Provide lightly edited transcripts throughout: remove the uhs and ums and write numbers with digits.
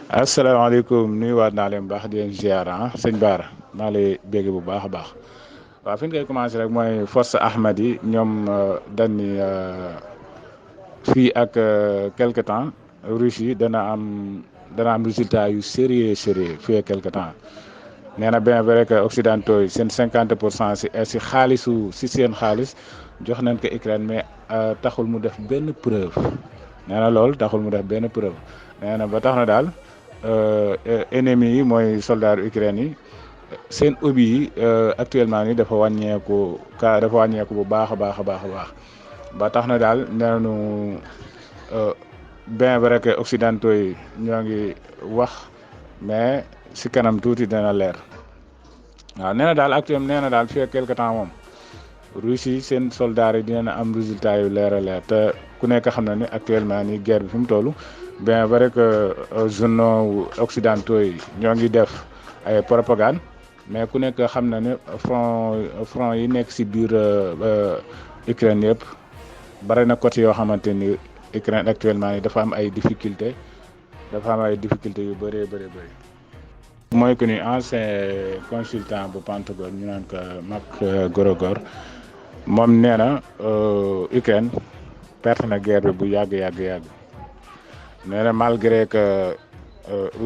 asalaamaaleykum nuyuwaat naa leen bu baax di leen ziar sëñ Baara maa lay bégg bu baax a baax waaw fi ñu koy commencé rek mooy force Ahmad yi ñoom dañ ni fii ak quelque temps Russie yi dana am résultat yu sérieux fii ak quelque temps nee na bien vrai que occidentaux yi seen 50% si xaalisu si seen xaalis jox nañ ko Ukraine mais taxul mu def benn preuve nee na loolu taxul mu def benn preuve nee na ba tax na daal. Ennemis yi mooy soldats Ukraine yi seen obi yi actuellement ni dafa wàññeeku bu baax a baax ba tax na daal nee nañu bien vrai que occidentaux yi ñoo ngi wax mais si kanam tuuti dana leer waaw nee na daal actuellement nee na daal fii quelque temps moom Russie seen soldats yi dina am résultat yu leer a leer te ku nekk xam na ni actuellement ni guerre bi fi mu toll. bien vrai que journaux occidentaux yi ñoo ngi def ay propagande mais ku nekk xam na ne front yi nekk si biir Ukraine yëpp bari na côté yoo xamante ni Ukraine actuellement ni dafa am ay difficultés yu bëree bëri. mooy que ni ancien consultant bu Pentagone ñu naan ko Mark Gorogor moom nee na Ukraine perte na guerre bi bu yàgg. nee na malgré que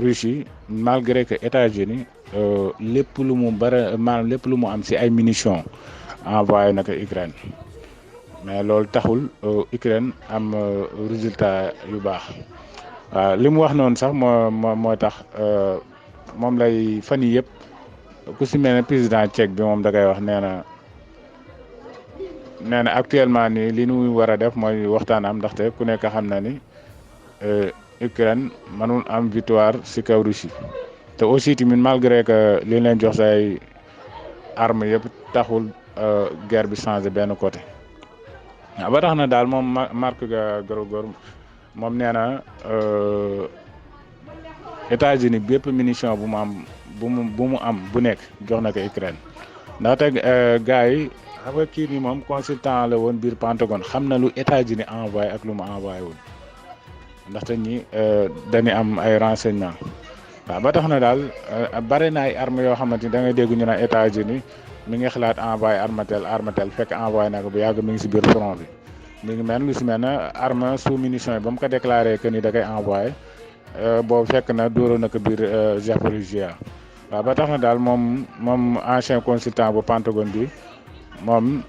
Russie malgré que États-Unis lépp lu mu am si ay munitions envoyé na ko Ukraine mais loolu taxul Ukraine am résultat yu baax waaw li mu wax noonu sax moo tax moom lay fan yii yëpp ku si mel ne président tchèque bi moom da koy wax nee na actuellement nii li ñu war a def mooy waxtaan am ndaxte ku nekk xam na ni. Ukraine mënul am victoire si kaw Russie te aussi tamit malgré que li leen jox say armes yëpp taxul guerre bi changé benn côté waaw ba tax na daal moom Mark Gorogor moom nee na États-Unis bépp munition bu mu am bu nekk jox na ko Ukraine ndaxte gars yi xam nga kii ni moom consultant la woon biir Pentagone xam na lu États-Unis envoyé ak lu mu envoyé wul. ndaxte ñi dañuy am ay renseignements waaw ba tax na daal bare na ay armes yoo xamante ni da ngay dégg ñu ne États-Unis mi ngi xalaat envoyé armatel fekk envoyé na ko bu yàgg mi ngi si biir front bi mi ngi mel lu si mel ne arme sous munition yi ba mu ko déclaré que ni da koy envoyé boobu fekk na dóoroon na ko biir Zaporijia waaw ba tax na daal moom ancien consultant bu Pentagone bi moom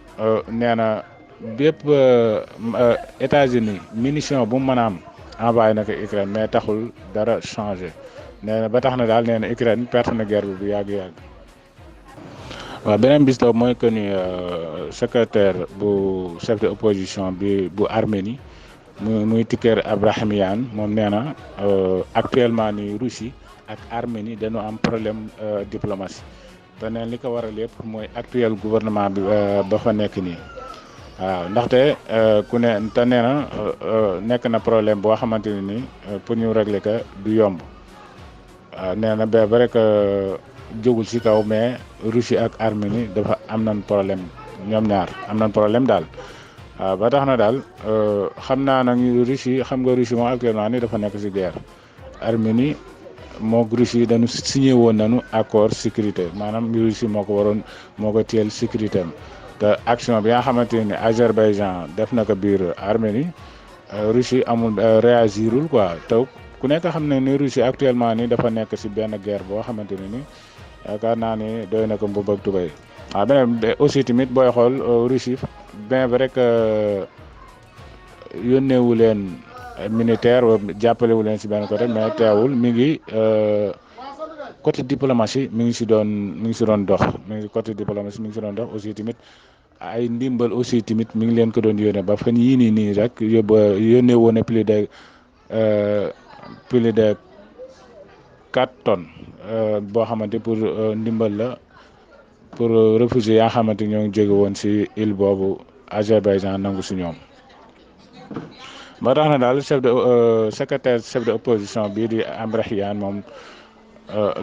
nee na bépp États-Unis munition bu mu mën a am. envoyé na ko Ukraine mais taxul dara changé nee na ba tax na daal nee na Ukraine perte na guerre bi bu yàgg. waaw beneen bis la mooy que ni secrétaire bu chef de opposition bi bu Arménie muy Tiker Abrahamian moom nee na actuellement ni Russie ak Arménie dañoo am problème diplomatie te neen li ko waral yëpp mooy actuel gouvernement bi ba fa nekk nii. waaw ndaxte ku ne te nee na nekk na problème boo xamante ne ni pour ñu régler ko du yomb waaw nee na ba vrai que jógul ci kaw mais Russie ak Arménie dafa am nañ problème ñoom ñaar am nañ problème daal waaw ba tax na daal xam naa nag Russie xam nga Russie moom actuellement ni dafa nekk ci guerre Arménie moog Russie dañu signé woon nañu accord sécurité maanaam Russie moo ko téyel sécurité am te action bi nga xamante ni Azerbaïdjan def na ko biir Arménie Russie amul réagirul quoi te ku nekk xam ne ni Russie actuellement ni dafa nekk ci benn guerre boo xamante ne ni yaakaar naa ni doy na ko mbubb ak tubéy waaw beneen aussi tamit booy xool Russie bien vrai que yónneewu leen militaire jàppalewu leen ci benn côté mais teewul mi ngi côté diplomatie mi ngi si doon dox côté diplomatie mi ngi si doon dox aussi tamit ay ndimbal aussi tamit mi ngi leen ko doon yónnee ba fan yii nii rek yónnee woon plus de 4 tonnes boo xamante pour ndimbal la pour réfugiés yaa xamante ñoo ngi jóge woon si île boobu Azerbaïdjan nangu si ñoom. ba tax na daal secrétaire chef de opposition bii di Ambrahian moom.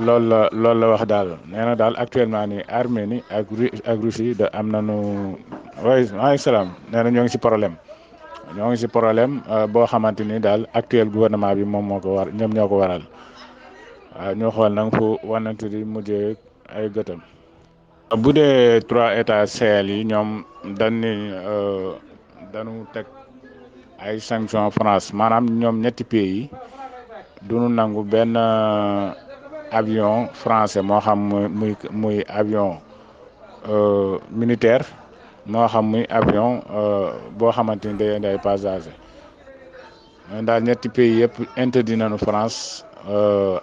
loolu la wax daal nee na daal actuellement ni Arménie ak Russie da am nañu waaleykum salaam nee na ñoo ngi ci problème boo xamante ni daal actuel gouvernement bi moom moo ko war ñoom ñoo ko waral waaw ñu xool nag fu wanante di mujjee ay gëtam. bu dee 3 états Sahel yi ñoom dañ ni dañu teg ay sanctions France maanaam ñoom ñetti pays yi duñu nangu benn avion français moo xam muy avion militaire moo xam muy avion boo xamante ni day indi ay passagers daal ñetti pays yëpp interdit nañu France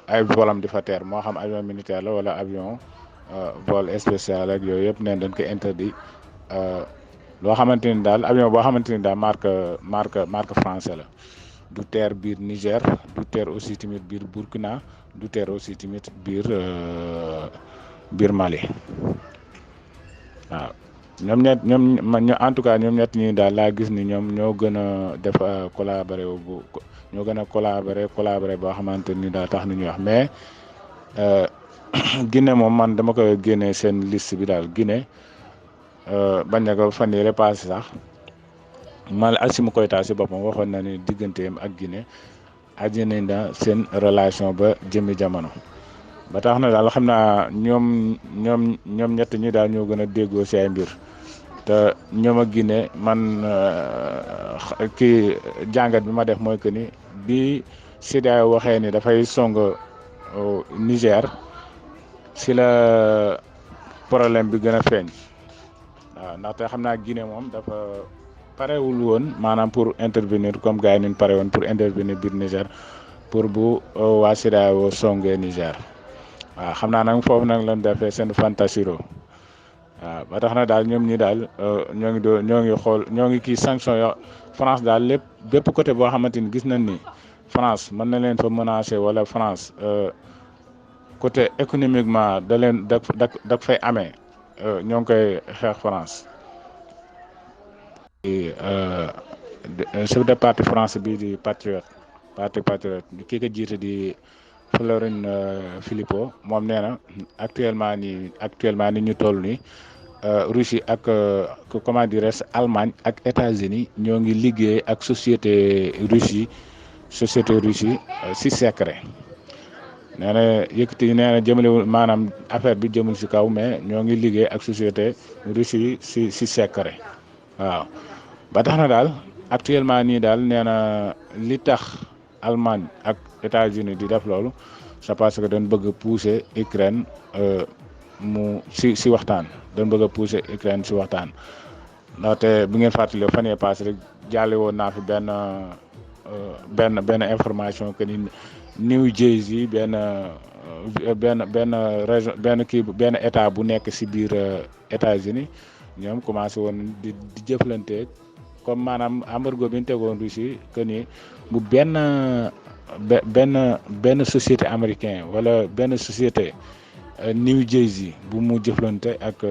ay volam di fa teer moo xam avion militaire la wala avion vol spécial ak yooyu yëpp neen dañ ko interdit loo xamante ni daal avion boo xamante ni daal marque français la du teer biir Niger du teer aussi tamit biir Burkina du teer aussi tamit biir Mali waaw ñoom en tout cas ñoom ñett ñi daal laa gis ni ñoom ñoo gën a def collaboré ñoo gën a collaboré boo xamante ni daal tax ni ñuy wax mais Guinée moom man dama ko génnee seen liste bi daal Guinée bañ na ko fan yii repassé sax mal Assimi Goïta si boppam waxoon na ni digganteem ak Guinée aji nañ na seen relation ba jëmmi jamono ba tax na daal xam naa ñoom ñett ñi daal ñoo gën a déggoo si ay mbir te ñoom ak Guinée man kii jàngat bi ma def mooy que ni bi CEDEAO waxee ni dafay song Niger si la problème bi gën a feeñ waaw ndaxte xam naa Guinée moom dafa parewul woon maanaam pour intervenir comme gars yi ñu pare woon pour intervenir biir Niger pour bu waa CEDEAO songee Niger waaw xam naa nag foofu nag lañ defee seen fantasiro waaw ba tax na daal ñoom ñi daal ñoo ngi xool ñoo ngi kii sanction yo France daal bépp côté boo xamante ni gis nañ ni France mën na leen fa menacer wala France côté économiquement da fay amee ñoo ngi koy xeex France. chef de parti France bi di parti patriote kii ko jiite di Florine Philippot moom nee na actuellement ni ñu toll ni Russie ak comment dirais-je Allemagne ak États-Unis ñoo ngi liggéey ak société Russie si secret nee na yëkkati nee na jëmale maanaam affaire bi jëmul si kaw mais ñoo ngi liggéey ak société Russie si secret waaw ba tax na daal actuellement nii daal nee na li tax Allemagne ak États-Unis di def loolu c'est parce que dañ bëgg a pousser Ukraine mu si waxtaan dañ bëgg a pousser Ukraine si waxtaan ndaxte bu ngeen fàttalee fan yii passé rek jàlle woon naa fi benn information que ni New Jersey benn région benn état bu nekk si biir États-Unis ñoom commencé woon di jëflante comme maanaam embargo bi ñu tegoon Russie que ni bu benn société américain wala benn société New Jersey bu mu jëflante ak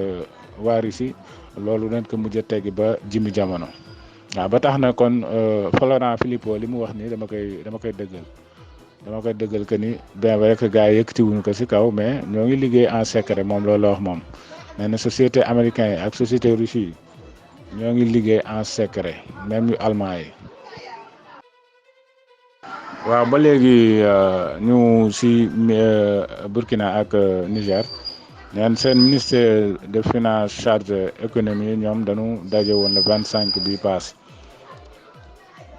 waa Russie loolu dañ ko mujj a teggi ba jimi jamono waaw ba tax na kon Florent Philippot li mu wax nii dama koy dëggal que ni bien vrai que gars yi yëkkatiwuñu ko si kaw mais ñoo ngi liggéey en secret moom loolu la wax moom. nee na société américain yi ak société Russie yi ñoo ngi liggéey en secret même yu allemand yi. waaw ba léegi ñu si Burkina ak Niger neen seen ministère de finance charge économie ñoom dañu daje woon le 25 bi paase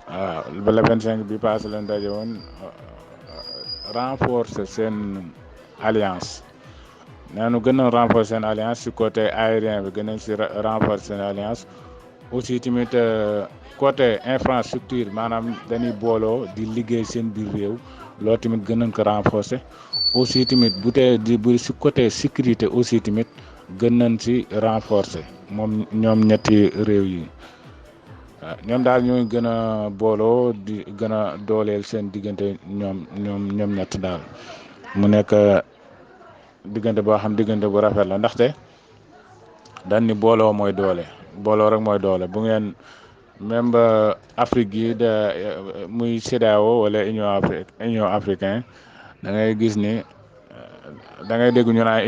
waaw ba le 25 bi paase lañ daje woon renforcer seen alliance. nee nu gën a renforcer seen alliance si côté aérien bi gën a si renforcer seen alliance aussi tamit côté infrastructure maanaam dañuy booloo di liggéey seen biir réew loolu tamit gën nañ ko renforcer aussi tamit bu si côté sécurité aussi tamit gën nañ si renforcer moom ñoom ñetti réew yi waaw ñoom daal ñooy gën a booloo di gën a dooleel seen diggante ñoom ñett daal mu nekk diggante boo xam diggante bu rafet la ndaxte dañ ni booloo mooy doole booloo rek mooy doole bu ngeen même ba Afrique yi muy CEDEAO wala Union africaine da ngay gis ni da ngay dégg ñu naan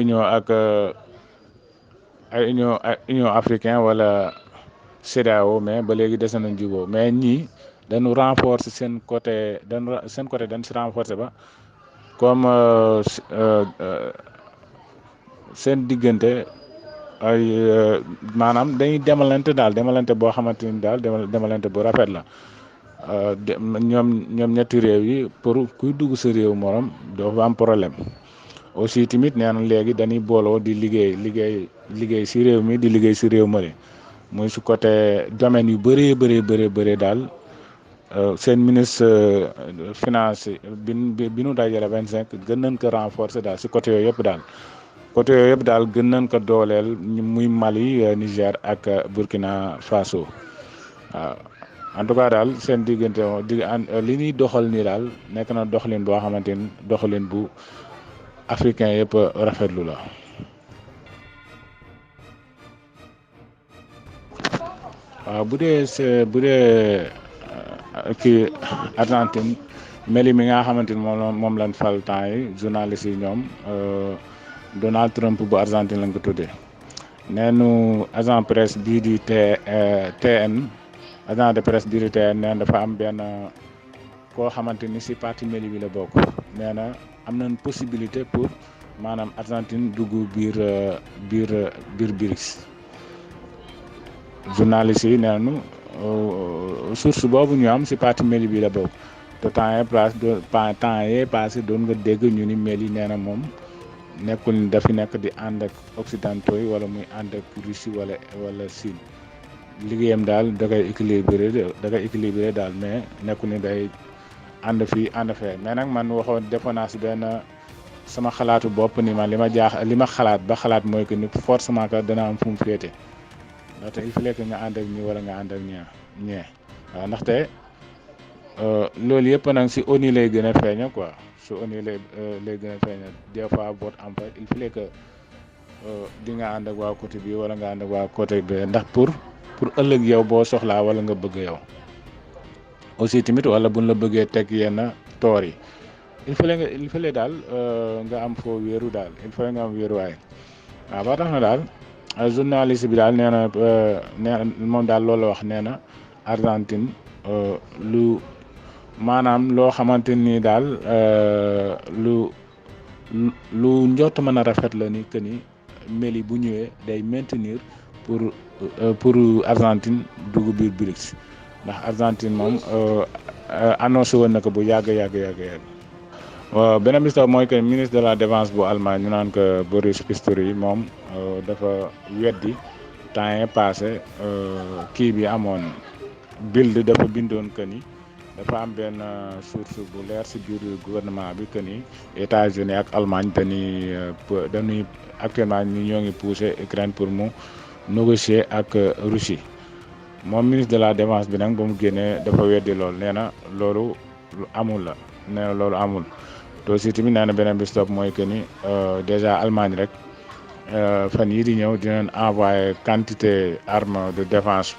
Union africaine wala CEDEAO mais ba léegi des nañ jubóo mais ñii dañu renforcer seen côté dañ si renforcer ba comme seen diggante ay maanaam dañuy demalante boo xamante ni daal demalante bu rafet la ñoom ñetti réew yi pour kuy dugg sa réew morom doo fa am problème. aussi tamit nee na léegi dañuy booloo di liggéey si réew mi di liggéey si réew mali muy su côté domaine yu bëree daal seen ministre finance bi nu dajale 25 gën nañ ko renforcer daal si côté yooyu yëpp daal gën nañ ko dooleel muy Mali Niger ak Burkina Faso waaw en tout cas daal seen diggante li ñuy doxal nii daal nekk na doxalin boo xamante ni doxalin bu africain yëpp rafetlu la. waaw bu dee kii Argentine meli mi nga xamante ni moom lañ fal temps yi journaliste yi ñoom Donald Trump bu Argentine lañ ko tuddee neenu agent presse bii di TN agent de presse bii di TN neen dafa am benn koo xamante ni si parti meli bi la bokk nee na am nañ possibilité pour maanaam Argentine dugg biir BRICS journaliste yi nee nañu source boobu ñu am si parti Mali bi la bokk te temps yee passé doon nga dégg ñu ni Mali nee na moom nekkul ni dafi nekk di ànd ak occidentaux yi wala muy ànd ak Russie wala Chine liggéeyam daal da koy équilibré daal mais nekkul ni day ànd fii ànd fee mais nag man defoon naa si benn sama xalaatu bopp ni man li ma xalaat mooy que ni forcément que dana am fu mu féete ndaxte il fallait que nga ànd ak ñi wala nga ànd ak ñee waaw ndaxte loolu yëpp nag si ONU lay gën a feeña quoi su ONU lay gën a feeña des fois vote am fa il fallait que di nga ànd ak waa côté bi wala nga ànd ak waa côté bi ndax pour ëllëg yow boo soxlaa wala nga bëgg yow aussi tamit wala buñ la bëggee teg yenn toor yi il fallait daal nga am foo wéeru daal il fallait nga am wéeruwaay waaw ba tax na daal journaliste bi daal nee na moom daal loolu wax nee na Argentine lu maanaam loo xamante ni daal lu njott mën a rafet la ni que ni Mali bu ñëwee day maintenir pour Argentine dugg biir BRICS ndax Argentine moom annoncé woon na ko bu yàgg. beneen bis mooy que ministre de la défense bu Allemagne ñu naan ko Boris Pistorius moom dafa weddi temps yii passé kii bi amoon Bild dafa bindoon que ni dafa am benn source bu leer si biir gouvernement bi que ni États-Unis ak Allemagne dañuy actuellement ñoo ngi poussé Ukraine pour mu négocier ak Russie moom ministre de la défense bi nag ba mu génnee dafa weddi loolu nee na loolu amul la nee na loolu amul. te aussi tamit nee na beneen bi stop mooy que ni déjà Allemagne rek fan yii di ñëw dinañ envoyé quantité arme de défense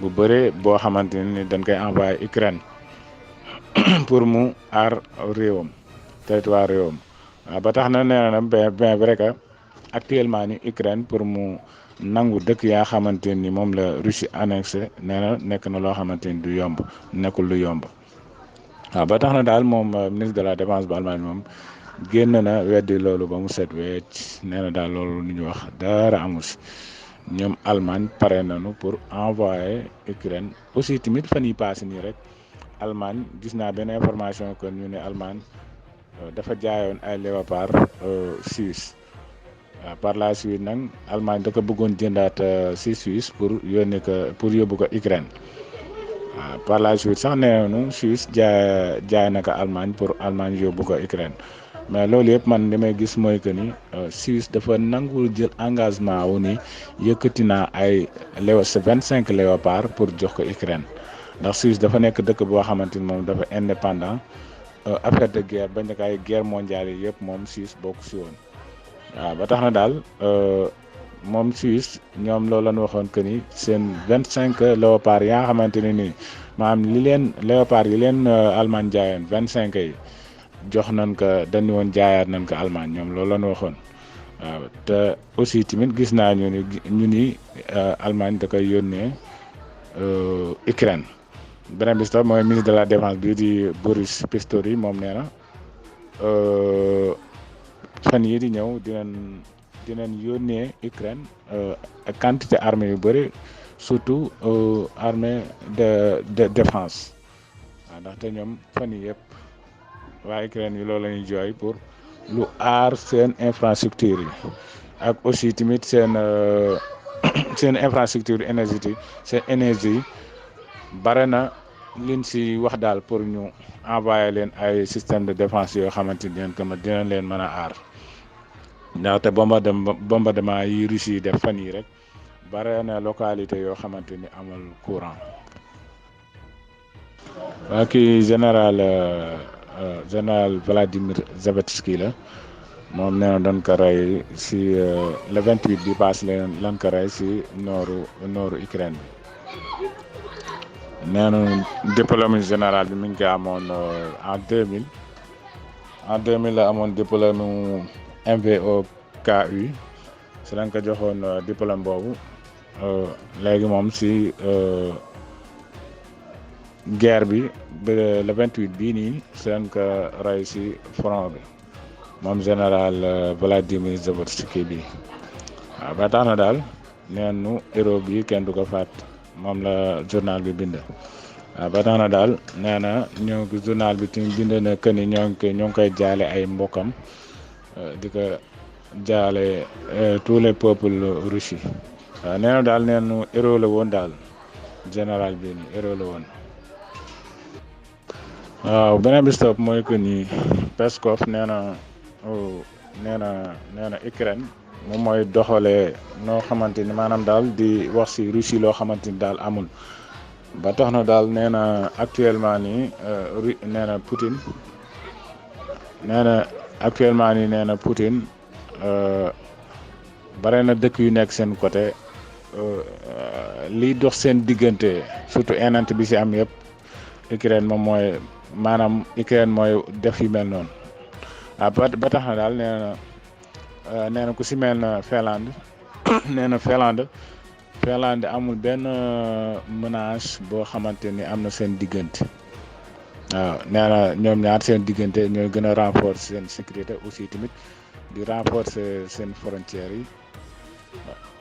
bu bëre boo xamante ni dañ koy envoyé Ukraine pour mu aar réewam territoire réewam waaw ba tax na nee na bien vrai que actuellement ni Ukraine pour mu nangu dëkk yaa xamante ni moom la Russie annexé nee na nekk na loo xamante ni du yomb nekkul lu yomb. waaw ba tax na daal moom ministre de la défense bu Allemagne moom génn na weddi loolu ba mu set wecc nee na daal loolu lu ñu wax dara amu si ñoom Allemagne pare nañu pour envoyer Ukraine aussi tamit fan yi passé nii rek Allemagne gis naa benn information que ñu ne Allemagne dafa jaayoon ay Léopard Suisse waaw par la suite nag Allemagne da ko bëggoon jëndaat si Suisse pour yónni ko pour yóbbu ko Ukraine. waaw par la suite sax nee nañu Suisse jaay na ko Allemagne pour Allemagne yóbbu ko Ukraine mais loolu yëpp man li may gis mooy que ni Suisse dafa nangul jël engagement wu ni yëkkati naa ay 25 Léopard pour jox ko Ukraine ndax Suisse dafa nekk dëkk boo xamante ni moom dafa indépendant affaire de guerre bañ na ay guerre mondiale yi yëpp moom Suisse bokk si woon waaw ba tax na daal. moom Suisse ñoom loolu lañ waxoon que ni seen 25 Léopard yaa nga xamante ne nii maanaam li leen Léopard yi leen Allemagne jaayoon 25 yi jox nañ ko dañu woon jaayaat nañ ko Allemagne ñoom loolu lañ waxoon waaw te aussi tamit gis naa ñu ni Allemagne da koy yónnee Ukraine beneen bis mooy ministre de la défense bi di Boris Pistorius moom nee na fan yi di ñëw dinañ yónnee Ukraine quantité armée yu bëri surtout armée de défense waaw ndaxte ñoom fan yi yëpp waa Ukraine yi loolu la ñuy jooy pour lu aar seen infrastructure yi ak aussi tamit seen infrastructure énergétique seen énergie bare na liñ si wax daal pour ñu envoyé leen ay système de défense yoo xamante ni dinañ leen mën a aar ndaxte bombardement yi Russie yi def fan yi rek bare na localité yoo xamante ni amul courant. waa kii général Vladimir Zelensky la moom nee na dañ ko rey si le 28 bi paase lan ko rey si nooru Ukraine bi nee na diplôme général bi mi ngi ko amoon en 2000 la amoon diplôme MVOKU si lañ ko joxoon diplôme boobu léegi moom si guerre bi le 28 bii nii si lañ ko rey si front bi moom général Vladimir Zelensky bi waaw ba tax na daal neen nu héros bi kenn du ko faat moom la journal bi bind waaw ba tax na daal nee na journal bi tamit bind na que ni ñoo ngi koy jaale ay mbokkam di ko jaale tous les peuples russes waaw nee na daal nee nu héros la woon daal général bi nii héros la woon. waaw beneen bi stop mooy que ni Peskov nee na Ukraine moom mooy doxalee noo xamante ni maanaam daal di wax si Russie loo xamante ni daal amul ba tax na daal nee na actuellement nii nee na Poutine bare na dëkk yu nekk seen côté liy dox seen diggante surtout enant bi si am yëpp Ukraine moom mooy maanaam Ukraine mooy def yu mel noonu waaw ba tax na daal nee na ku si mel na Finlande nee na Finlande amul benn menace boo xamante ni am na seen diggante waaw nee na ñoom ñaar seen diggante ñooy gën a renforcer seen sécurité aussi tamit di renforcer seen frontières yi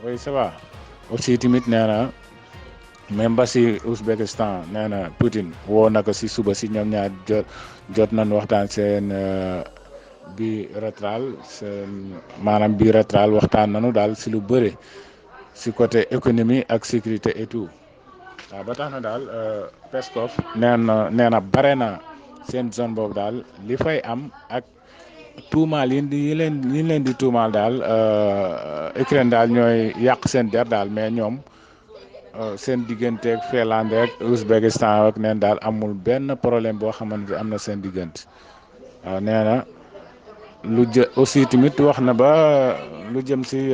oui ça va aussi tamit nee na même ba si Ouzbékistan nee na Poutine woo na ko si suba si ñoom ñaar jot nañ waxtaan seen bilatéral waxtaan nañu daal si lu bëri si côté économie ak sécurité et tout waaw ba tax na daal Peskov nee na bare na seen zone boobu daal li fay am ak tuumaal yi leen di tuumaal daal Ukraine daal ñooy yàq seen der daal mais ñoom seen digganteeg Finlande ak Ouzbékistan ak neen daal amul benn problème boo xamante am na seen diggante waaw nee na aussi tamit wax na ba lu jëm si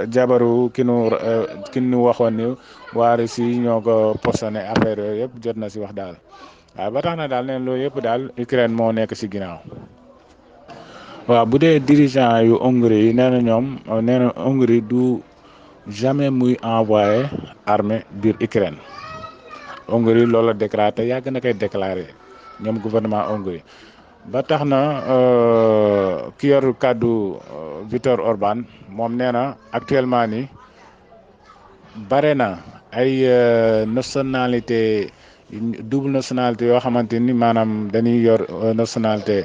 jabaru ki nu waxoon ni waari si ñoo ko posone affaire yooyu yëpp jot na si wax daal waaw ba tax na daal neen loolu yëpp daal Ukraine moo nekk si ginnaaw. waaw bu dee dirigeant yu Hongrie yi nee na Hongrie du jamais muy envoyé armée biir Ukraine Hongrie loolu la déclaré te yàgg na koy déclaré ñoom gouvernement Hongrie ba tax na ki yor kàddu Viktor Orban moom nee na actuellement ni bare na ay nationalité double nationalité yoo xamante ni maanaam dañuy yor nationalité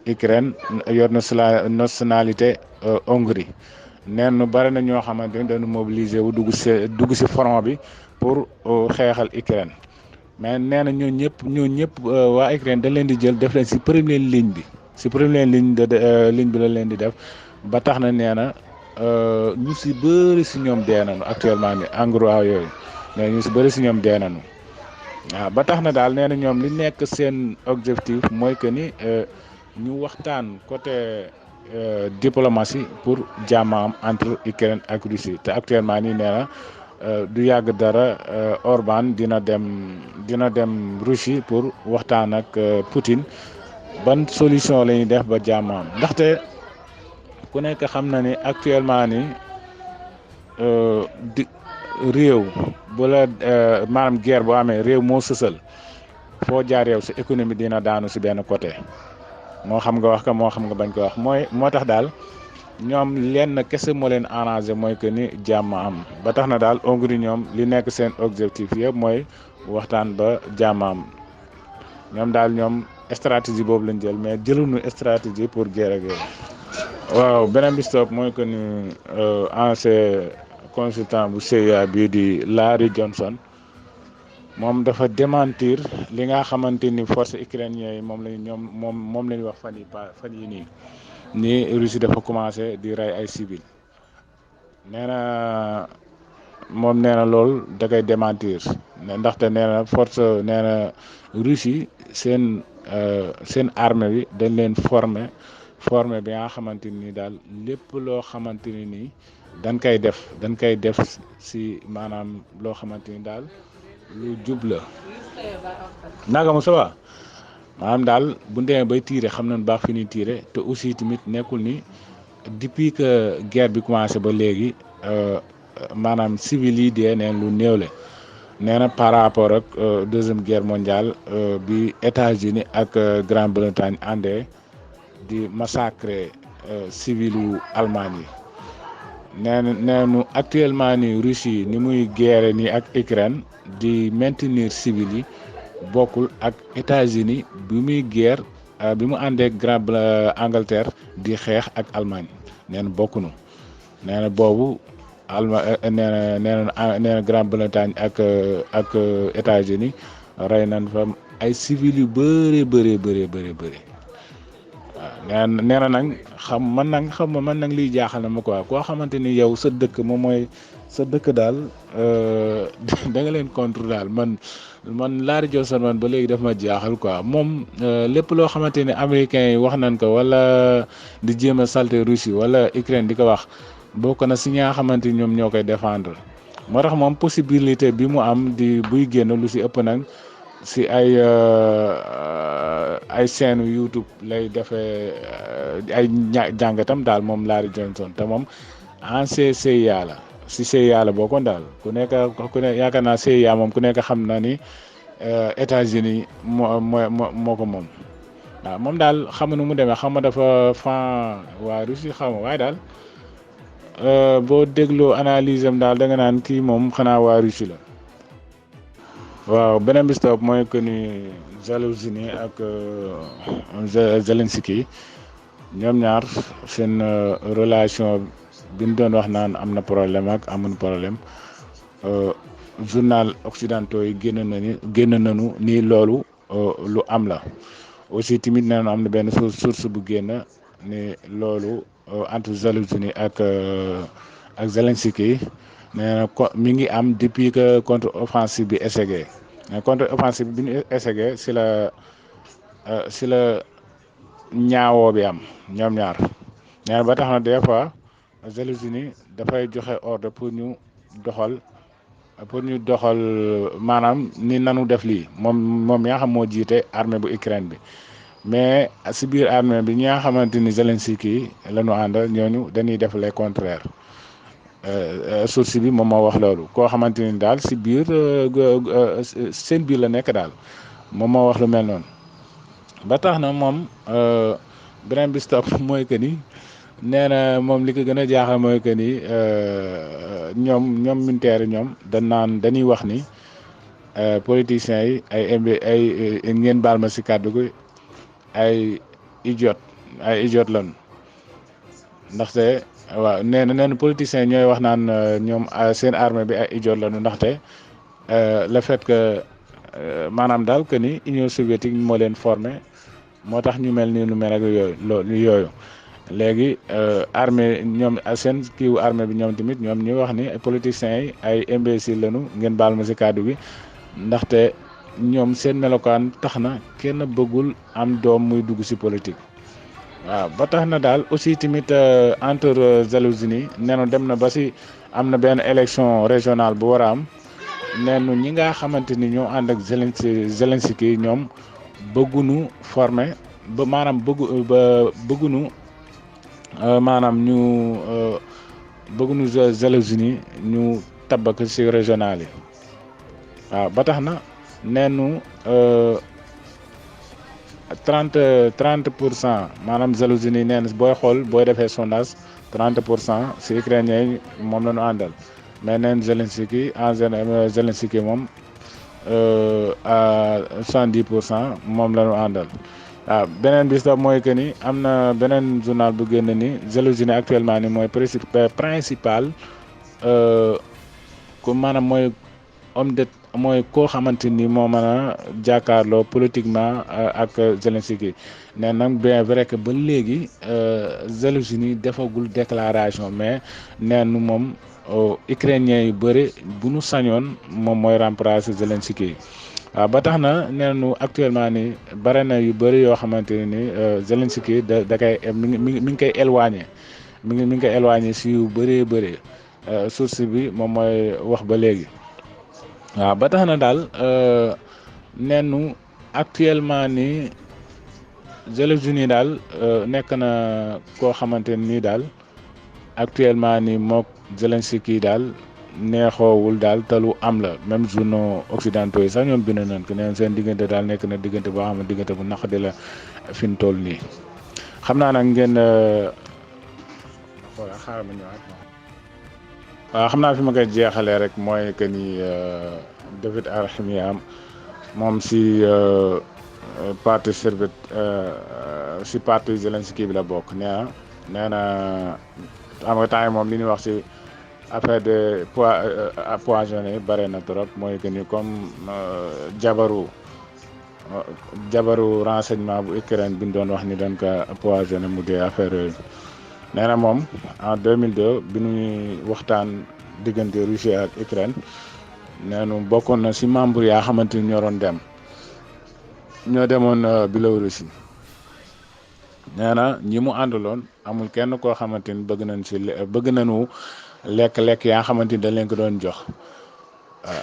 Ukraine yor nationalité Hongrie neen bare na ñoo xamante ni dañu mobiliser wu dugg si front bi pour xeexal Ukraine mais nee na ñoo ñëpp waa Ukraine dañ leen di jël def leen si première ligne bi ligne bi la leen di def ba tax na nee na ñu si bëri si ñoom dee nañu actuellement ni endroit yooyu mais ñu si bëri si ñoom dee nañu waaw ba tax na daal nee na ñoom li nekk seen objectif mooy que ni ñu waxtaan côté diplomatie pour jàmm am entre Ukraine ak Russie te actuellement nii nee na du yàgg dara Orban dina dem Russie pour waxtaan ak Poutine ban solution la ñuy def ba jàmm am ndaxte ku nekk xam na ni actuellement ni réew bu la maanaam guerre boo amee réew moo sësal foo jaar yow sa économie dina daanu si benn côté moo xam nga wax ko moo xam nga bañ ko wax moo tax daal ñoom lenn kese moo leen arrangé mooy que ni jàmm am ba tax na daal Hongrie ñoom li nekk seen objectif yëpp mooy waxtaan ba jàmm am ñoom daal ñoom stratégie boobu lañ jël mais jëluñu stratégie pour guerre ak yooyu. waaw beneen bi stop mooy que ni ancien consultant bu CIA bii di Larry Johnson moom dafa démentir li nga xamante ni force ukrainienne yi moom la ñuy wax fan yi nii ni Russie dafa commencé di rey ay civil nee na moom nee na loolu da koy démentir ndaxte nee na force nee na Russie seen armée bi dañ leen former bi nga xamante ni daal lépp loo xamante ni nii dañ koy def si maanaam loo xamante ni daal lu jub la naka mu sawa maanaam daal bu ñu demee bay tiire xam nañu baax fi ñuy tiire te aussi tamit nekkul ni depuis que guerre bi commencé ba léegi maanaam civil yi dee neen lu néew le nee na par rapport ak deuxième guerre mondiale bi États-Unis ak Grande-Bretagne àndee di massacrer civilu Allemagne yi neenu actuellement ni Russie ni muy guerre ni ak Ukraine di maintenir civil yi bokkul ak États-Unis bi muy guerre bi mu àndee Angleterre di xeex ak Allemagne nee na bokkunu nee na boobu nee na Grande-Bretagne ak États-Unis rey nañ fa ay civil yu bëri waaw nee na nag man nag liy jaaxal na ma quoi koo xamante ni yow sa dëkk moom mooy sa dëkk daal da nga leen contre daal man Larry Johnson man ba léegi daf ma jaaxal quoi moom lépp loo xamante ni américains yi wax nañ ko wala di jéem a salté Russie wala Ukraine di ko wax bokk na si ñaa xamante ni ñoom ñoo koy défendre moo tax moom possibilité bi mu am di buy génn lu si ëpp nag si ay chaîne YouTube lay defee ay jàngatam daal moom Larry Johnson te moom ancien CIA la si CIA la bokkoon daal ku nekk yaakaar naa CIA moom ku nekk xam na ni États-Unis moo ko moom waaw moom daal xam nu mu demee xam nga dafa fan waa Russie xam nga waaye daal boo dégloo analyse am daal da nga naan kii moom xanaa waa Russie la. waaw beneen bi stop mooy que ni Zelensky ak Zelensky ñoom ñaar seen relation bi ñu doon wax naan am na problème ak amuñu problème journal occidentaux yi génn nañu ni loolu lu am la aussi tamit nee na am na benn source bu génn ni loolu entre Zelensky ak Zelensky nee na mi ngi am depuis que contre offensive bi échoué mais contre offensive bi ñu échoué si la ñaawoo bi am ñoom ñaar nee na ba tax na des fois Zelensky dafay joxe ordre pour ñu doxal maanaam ni nanu def lii moom yaa xam moo jiite armée bu Ukraine bi mais si biir armée bi ñi nga xamante ni Zelensky la ñu àndal ñooñu dañuy def les contraire source bi moom moo wax loolu koo xamante ni daal si biir seen biir la nekk daal moom moo wax lu mel noonu ba tax na moom beneen bi stop mooy que ni nee na moom li ko gën a jaaxal mooy que ni ñoom militaire ñoom dañuy wax ni politiciens yi ay ngeen baal ma si kàddu gi ay idiote lañu ndaxte waaw nee na politiciens ñooy wax naan ñoom seen armée bi ay idiote lañu ndaxte le fait que maanaam daal que ni Union soviétique moo leen formé moo tax ñu mel ni lu mel ak yooyu léegi armée ñoom seen kiiwu armée bi ñoom tamit ñoom ñu wax ni politiciens yi ay imbécile lañu ngeen baal ma si kàddu gi ndaxte ñoom seen melokaan tax na kenn bëggul am doom muy dugg si politique waaw ba tax na daal aussi tamit entre Zelensky neenu dem na ba si am na benn élection régionale bu war a am neenu ñi nga xamante ni ñoo ànd ak Zelensky ñoom bëggunu former ba maanaam bëggunu maanaam ñu bëggunu Zelensky ñu tabbak si régional yi waaw ba tax na neenu 30% maanaam jalousie nii nee na booy xool booy defee sondage 30% si ukrainien yi moom la ñu àndal mais neen Zelensky Zelensky moom à 70% moom la ñu àndal. waaw beneen bis da mooy que ni am na beneen journal bu génn ni jalousie actuellement ni mooy principal ku maanaam mooy homme de mooy koo xamante ni moo mën a jàkkaarloo politiquement ak Zelensky nee nag bien vrai que ba léegi Zelensky defagul déclaration mais nee nu moom ukrainien yu bëri bu nu sañoon moom mooy remplacer Zelensky. waaw ba tax na nee nañu actuellement ni bare na yu bëri yoo xamante ne ni Zelensky da koy mi ngi koy éloigné mi ngi koy éloigné si yu bëree bëri source bi moom mooy wax ba léegi. waaw ba tax na daal nee nu actuellement ni Zelensky daal nekk na koo xamante ni daal actuellement ni mook Zelensky daal. neexoowul daal te lu am la même journaux occidentaux yi sax ñoom bind nañ ko neen seen diggante daal nekk na diggante boo xam ne diggante bu naqadi la fi mu toll nii xam naa nag ngeen voilà xaaral ma ñëwaat waaw xam naa fi ma koy jeexalee rek mooy que ni David Arahamian moom si parti Servette si parti Zelensky bi la bokk nee na xam nga temps moom li ñuy wax si affaire de poisonné bare na trop mooy que ni comme jabaru renseignement bu Ukraine bi ñu doon wax ni doon ko poisonné mu dee affaire yooyu nee na moom en 2002 bi ñuy waxtaan diggante Russie ak Ukraine nee na bokkoon na si membre yaa xamante ni ñoo demoon Biélorussie nee na ñi mu àndaloon amul kenn koo xamante ni bëgg nañu lekk yaa xamante ni dañ leen ko doon jox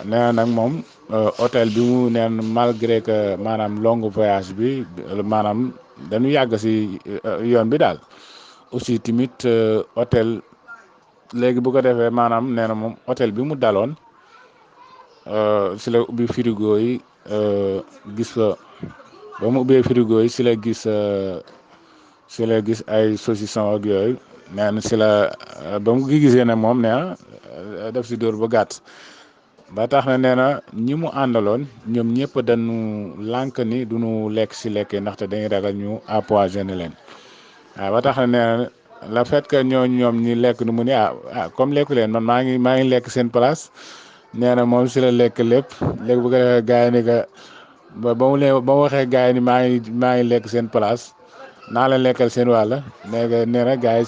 nee na nag moom hôtel bi mu neen malgré que maanaam long voyage bi maanaam dañu yàgg si yoon bi daal aussi tamit hôtel léegi bu ko defee maanaam nee na moom hôtel bi mu daloon si la ubbi frigo yi gis fa ba mu ubbee frigo yi si la gis ay saucisson ak yooyu nee na si la ba mu gisee ne moom nee na def si dóor ba gàtt ba tax na nee na ñi mu àndaloon ñoom ñëpp dañu lànk ni duñu lekk si lekk ndaxte dañuy ragal ñu empoisonné leen waaw ba tax na nee na le fait que ñoom ñi lekk nu mu ne comme lekku leen man maa ngi lekk seen place nee na moom si la lekk lépp léegi bu ko defee gars yi ni que ba mu waxee gars yi ni maa ngi lekk seen place naa leen lekkal seen wàll nee na gars yi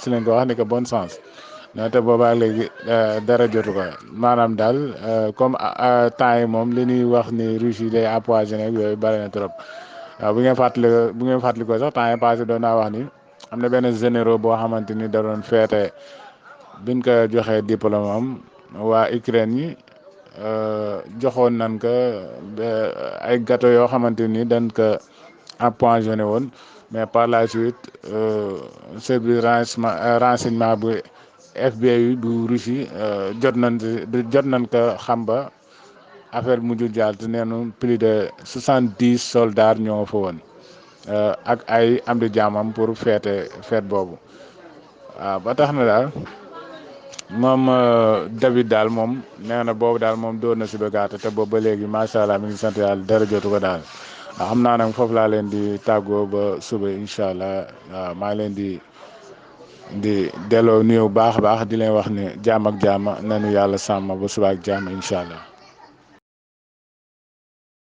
si leen ko wax ni que bonne chance non te boobaa léegi dara jotu ko maanaam daal comme temps yi moom li ñuy wax ni Russie day empoisonné ak yooyu bari na trop waaw bu ngeen fàttali ko sax temps yi passé doon naa wax ni am na benn généraux boo xamante ni da doon feete biñ ko joxee diplôme am waa Ukraine yi joxoon nañ ko ay gâteau yoo xamante ni dañ ko empoisonné woon mais par la suite service renseignement bu FBI bu Russie jot nañ ko xam ba affaire bi mujjul jàll te neenu plus de 70 soldats ñoo fa woon ak ay am di jaamam pour feet boobu waaw ba tax na daal moom David daal moom nee na boobu daal moom dóor na si ba gàtt te boobu ba léegi macha allah mi ngi sant yàlla dara jotu ko daal waaw xam naa nag foofu laa leen di tàggoo ba suba incha allah waaw maa leen di delloo nuyu baax a baax di leen wax ne jaam ak jaam nañu yàlla sàmm ba suba ak jaam incha allah.